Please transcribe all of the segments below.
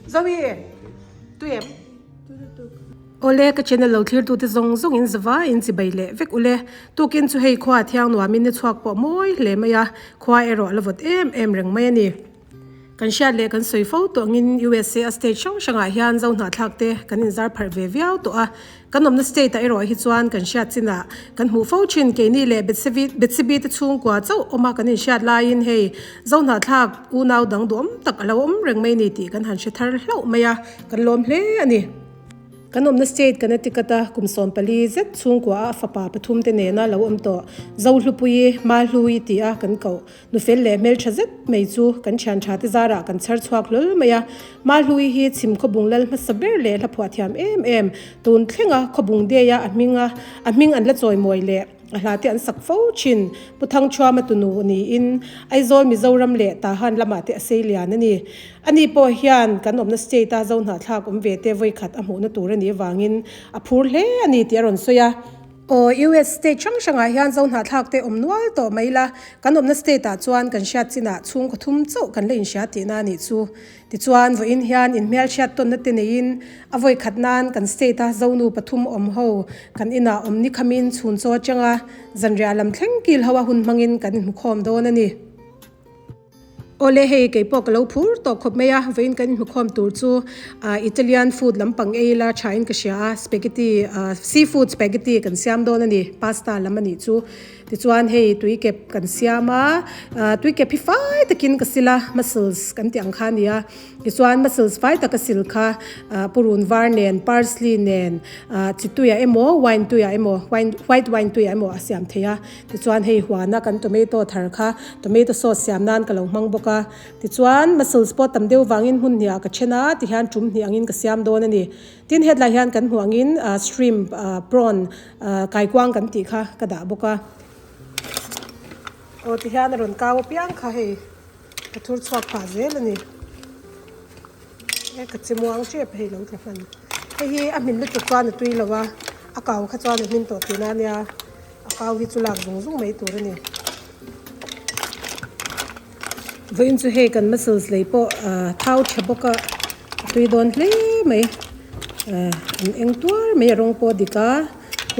Zoe, tui em? Awle, ka channel lo thlir tute zawng zawng in zava in chibai leh vek ule. Tukin chu hei khua thiang nuamin ni chhuak pawh mawi hle mai a, khua erawh la vawt em em reng mai a ni. Kan hriat leh kan sawi fo tawh angin USA a state hrang hrangah hian zo hnahthlak te kan inzar pharh ve viau tawh a. Kan awmna state ah erawh hi chuan kan hriat chinah kan hmuh fo thin. Keini leh Bethsebi te chhungkua chauh awma kan inhriat laiin hei zo hnahthlak unau dang duhawm tak a lo awm reng mai ni tih kan han hre thar hlauh mai a, kan lawm hle a ni. Kan awmna state Connecticut a kum 14 zet chhungkua a fapa pathum te nena lo awm tawh Zohlupuii, Mahlui ti a kan koh Nufel leh hmeltha zet mai chu kan thian tha te zarah kan chhar chhuak hlawl mai a. Mahlui hi chhim khawbung lal hmasa ber leh hla phuah thiam em em. Tun thlenga khawbung day a a hming a a hming an la chawimawi leh a hla te an sak fo thin. Pu Thangthuama tunu niin Aizawl Mizoram leh Tahan lamah te a sei lian a ni. Ani pawh hian kan awmna state a Zohnahthlak awm ve te vawikhat a hmuhna tur a nih avangin a phur hle a ni tih a rawn sawi a. Aw, US state hrang hrangah hian Zohnahthlak te awm nual tawh mai la, kan awmna state ah chuan kan hriat chinah chhungkaw thum chauh kan la inhria tihna a nih chu. Tichuan, vawiin hian inhmelhriat tawnna te neiin a vawi khat nan kan state a Zonu pathum awm ho kan inah awm ni khamin chhun chaw atanga zanriah lam thleng kil ho a hun hmangin kan inhmukhawm dawn a ni. Awle hei kei pawh ka lo phur tawh khawp mai a, vawiin kan inhmukhawm tur chu Italian food lampang ei ila tha in ka hria a, spaghetti seafood spaghetti kan siam dawn a ni, pasta lam a nih chu. Tichuan hei tui kep kan siam a, tui kep hi fai takin ka sil a, mussels kan tih ang kha a ni a, tichuan mussels fai taka sil kha purun var nen parsley nen chi tuiah emaw wine tuiah emaw white wine tuiah emaw a siam theih a. Tichuan hei huana kan tomato thar kha tomato sauce siam nan ka lo hmang bawk a. Tichuan mussels pawh tam deuh vangin hmun hnih ah ka then a, tihian tum hnih angin ka siam dawn a ni. Tin hetlai hian kan hmuh angin shrimp, prawn, kaikuang kan tih kha ka dah bawk a. Aw tihian a rawn kau apiang kha hei ka thur chhuak phah zel a ni. E ka che muang tep hei lo tla hman. Hei hi a hmin lutuk chuan a tui lo a, a kau kha chuan a hmin tawh tihna a nia. A kau hi chu lak zung zung mai tur a ni. Vawiin chu hei kan muscles lei pawh thau tha bawk a, a tui dawn hle mai. An eng tuar mai a rawng pawh a dik a,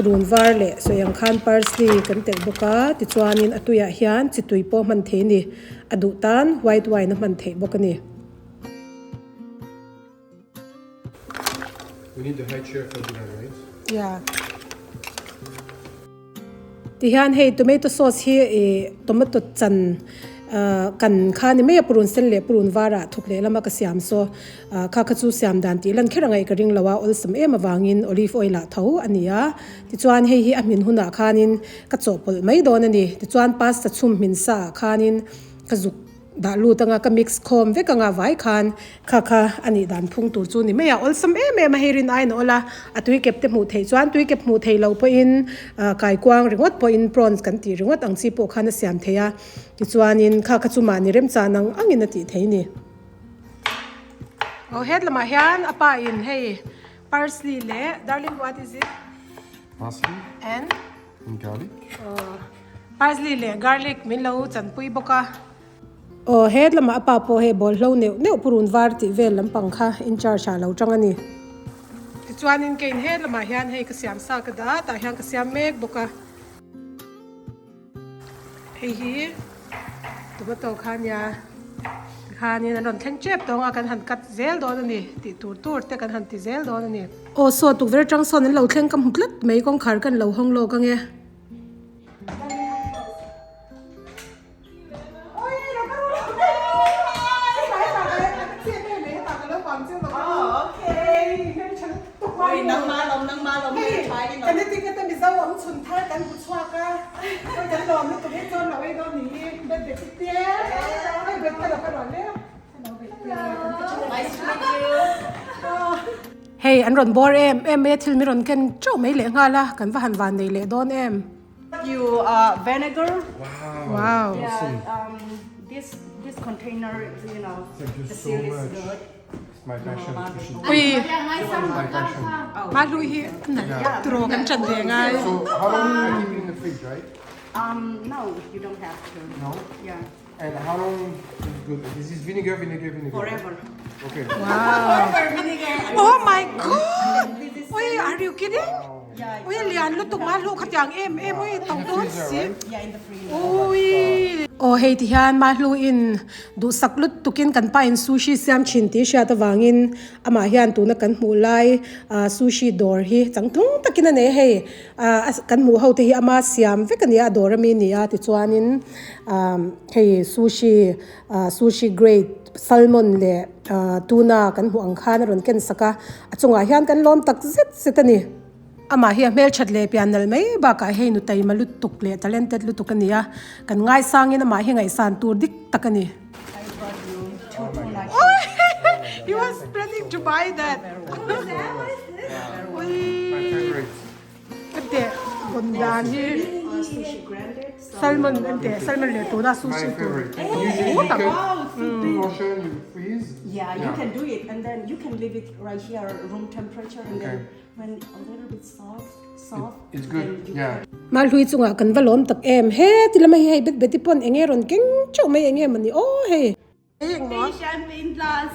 run var leh sawi ang khan parsley kan telh bawk a, tichuanin a tuiah hian chi tui pawh hman thei a ni. A duh tan white wine a hman theih bawk a ni. We need the high chair for dinner, right? Yeah. Ti hian hei tomato sauce hi i tomato chan kan kha ni mai a purun sen leh purun varah thawk leh lama ka siam saw kha kha chu siam dan tih lan kher angaih ka ring lo a awlsam em avangin olive oil ah tho a ni a tichuan hei hi a hmin hunah khanin ka chawhpawlh mai dawn a ni tichuan pasta chhum hmin sa ah khanin ka zuk Dah lut anga ka mix khawm vek anga vai khan kha kha a nih dan phung tur chu ni mai a, awlsam em em a hei rin aiin a awl a, a tui kep te hmuh theih chuan tui kep hmuh theih loh pawhin kaikuang ringawt pawhin prawns kan tih ringawt ang chi pawh khan a siam thei a, tichuanin kha kha chu mahni remchan ang angin a tih thei ni. Aw het lamah hian a pa in hei parsley leh darling what is it? Parsley and and garlic. Aw parsley leh garlic min lo chanpui bawk a. Aw het lamah a pa pawh hei bawlhlo neuh neuh purun var tih vel lampang kha in charge ah lo tang a ni. Tichuanin kein het lamah hian hei ka siam sa ka dah a tah hian ka siam mek bawk a. Hei hi tomato kha a nia tikhanin an rawn thleng tep tawng a kan han cut zel dawn a ni tih tur tur te kan han ti zel dawn a ni. Aw saw tukverh atang sawn an lo thleng ka hmu tlat mai kawngkhar kan lo hawng lawk ange. Hei an rawn bawr em em mai a thil min rawn ken teuh mai leh nghal a kan va han van nei leh dawn em. You vinegar. Wow. Wow. Awesome. Yeah, this this container, you know, Thank you the so seal is much. good. It's my passion. Ui. My passion. Ma lui hi nalh turaw kan chan ve ngai. So how long I keep it in the fridge, right? No, you don't have to. No. Yeah. And how long is good? This is vinegar, vinegar, vinegar. Forever. Okay. Wow. Oh my god! Oi, are you kidding? Yeah. Oi, lian lutuk ma lu khatiang em em oi tawng dawn si. Yeah, in the freezer. Oi. Aw hei ti hian ma hlu in duhsak lutukin kan pa in sushi siam thin tih hriat avangin amah hian tuna kan hmuh lai ah sushi dawr hi changtlung takin a nei a hei ah kan hmuh ho te hi ama siam vek a ni a a dawr ami a ni a tichuanin ah hei sushi ah sushi grade salmon leh ah tuna kan hmuh ang khan a rawn ken sak a a chungah hian kan lawm tak zet zet a ni. Amah hi a hmelthat leh pian nalh mai bakah hei nu taima lutuk leh talented lutuk a ni a, kan ngaisangin amah hi ngaihsan tur dik tak a ni. He was planning to buy that. Ui, ka teh vawn dan hi salmon an teh salmon leh tuna sushi tur. Usually you cut portion, you freeze. Yeah, you can do it and then you can leave it right here room temperature and then When a little bit soft, soft, It's good, then you yeah. Malhlui chungah kan va lawm tak em? He ti lama hi hei bet beti pawn enge rawn keng chauh mai enge mawni aw hei. Hei champagne glass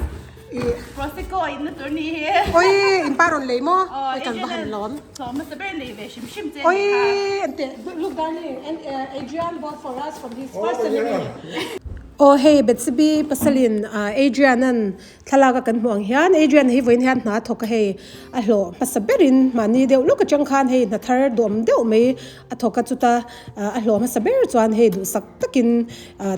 prosecco in na tur ni hi. Oi in pa rawn lei maw? Oi kan va han lawm. Sawm hmasa ber nei ve hrim hrim che ni kha. Oi ante look darling and Adrian bought for us from his first salary. Aw hei Bethseby pasalin Adrian-a'n Thlalak a kan hmuh ang hian Adrian hi vawiin hian hna thawk a hei a hlawh hmasa berin mahni deuh lawk atang khan hei hna thar duam deuh mai a thawk a chuta a hlawh hmasa ber chuan hei duhsak takin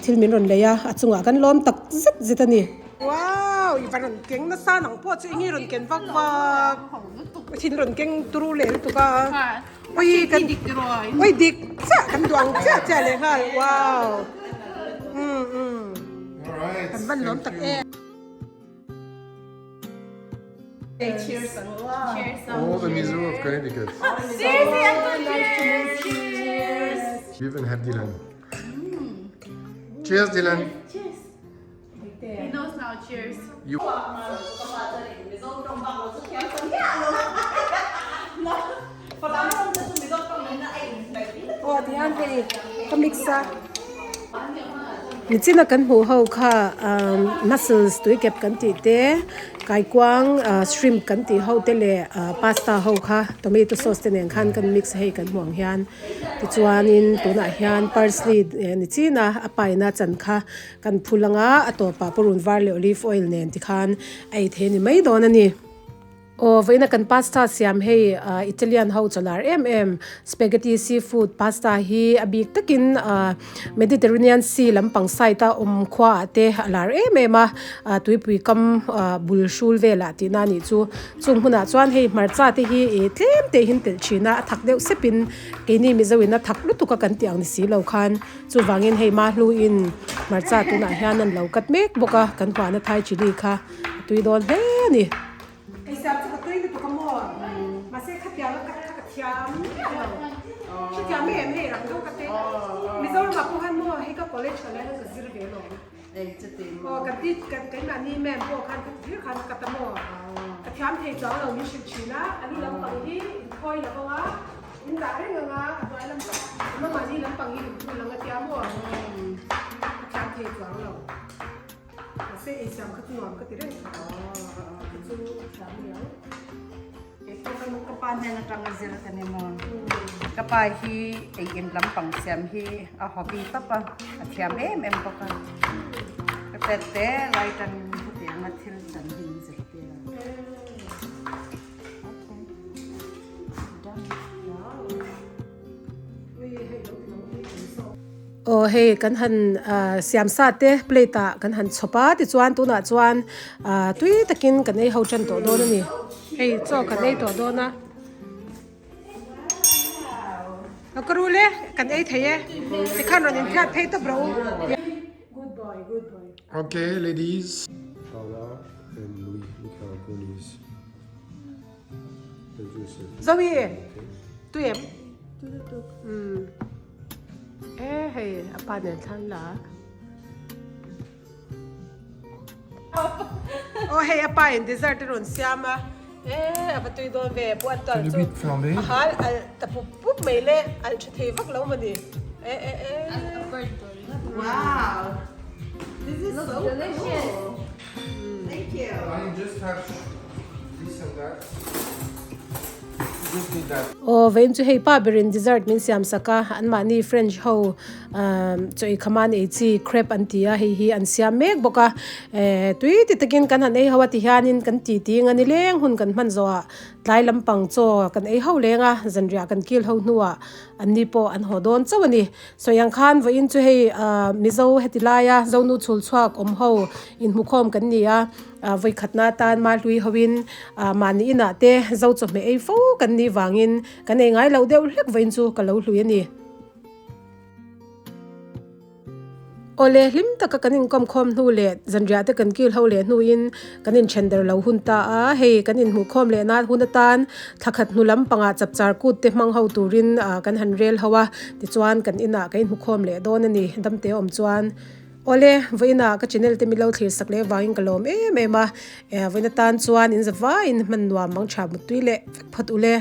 thil min rawn lei a a chungah kan lawm tak zet zet a ni. Wow i va rawn keng nasa nang pawh chu eng i rawn ken vak vak thin rawn keng turu leh lutuk a oi kan oi dik chiah kan duh ang chiah chiah leh nghal wow um um. Kan van lawm tak em. Cheers. All the miso of Connecticut. Seriously, cheers. We even have Dylan. Cheers, Dylan. Cheers. He knows now, cheers. You. Aw tihian hei ka mix a nichina kan hmuh ho kha umm mussels tui kep kan tih te kaikuang ah shrimp kan tih ho te leh ah pasta ho kha tomato sauce te nen khan kan mix a hei kan hmuh ang hian tichuanin tunah hian parsley nichina a paina chan kha Kan phul anga a tawpah purun var leh olive oil nen tikhan a ei thei a ni mai dawn a ni. Aw vawiina kan pasta siam hei Italian ho chawlar em em spaghetti seafood pasta hi a bik takin Mediterranean Sea lampang side a awm khua ah te a lar em em a, tuipui kam bul hrul velah tihna a nih chu. Chung hmunah chuan hei hmarcha te hi tlem te hin telh thin a, a thak deuh sepin keini Mizo in a thak lutuk a kan tih ang ni si lo khan. Chuvangin hei Mahluin hmarcha tunah hian an lo cut mek bawk a, kan huana Thai chilli kha a tui dawn hle a ni. Eisiam chu ka tui lutuk a maw? Mahse khatiang a cut kha ka thiam miah lo. Hrethiam em hei rang deuh ka te. Mizoramah pawh khan maw hei ka college ka lai khan ka zir ve alawm. Aw kan ti kan keimahni ma'am pawh khan ka ti hlir khan ka cut a maw? Ka thiam thei chuang lo min hrilh thin a, a lu lampang hi inthawi lo vang a. In dah reng anga a hnuai lampang a mahni lampang hi in phul ang a tia maw? A thiam thei chuang lo. Mahse ei siam kha chu nuam ka ti reng tho. Ka chu a thiam riau. Keipawh ka nu ka pa hnen atanga zir ka ni maw? Ka pa hi ei in lampang siam hi a hobby tawp a, a thiam em em bawk a. Ka tet te lai tangin hetianga thil chan hi min zirtir a. Aw hei kan han siam sa te plate ah kan han chhawp a tichuan tunah chuan tui takin kan ei ho tan tawh dawn a ni hei chaw kan ei tawh dawn a lo ka rul e kan ei thei e tikhan rawn inphiat phei tawp rawh u good boy good boy. Okay ladies. Paula and Louis look how Goonies. Zoe tui em? Tui lutuk. Umm e hei a pa nen thlan la. Aw hei a pa in dessert a rawn siam a e a va tui dawn ve puan tual chu a hal alh ta pup pup mai le alh tha thei vak lo mawni e e e. Wow. This is so delicious. Cool. Thank you. I just have this and that. Just need that. Aw vawiin chu hei pa berin dessert min siam sak a, anmahni French ho chaw ei khama an ei chi crepe an ti a, hei hi an siam mek bawk a, eh tui ti takin kan han ei ho a ti hianin kan ti ti eng a ni leng hun kan hman zawh ah tlai lampang chaw kan ei ho leng a, zanriah kan kil ho hnuah anni pawh an haw dawn chauh a ni. Sawi ang khan vawiin chu hei ah Mizo heti laia Zonu chhul chhuak awm ho inhmukhawm kan ni a, ah vawi khatna atan Mahlui hoin ah mahni inah te Zo chawhmeh ei fo kan nih vangin kan ei ngai loh deuh hlek vawiin chu ka lo hlui a ni. Awle, hlim taka kan inkawm khawm hnu leh zanriah te kan kil ho leh hnuin kan inthen der lo hun ta a, hei kan inhmuh khawm leh nan hun atan thla khat hnu lam pangah chapchar kut te hmang ho turin kan han rel ho a, tichuan kan inah kan inhmu khawm leh dawn a ni, damte awm chuan. Awle, vawiinah ka channel te milo thlir sak leh vangin ka lawm em em a, vawiin atan chuan in za vaiin hman nuam mang tha muttui leh vek phawt ule.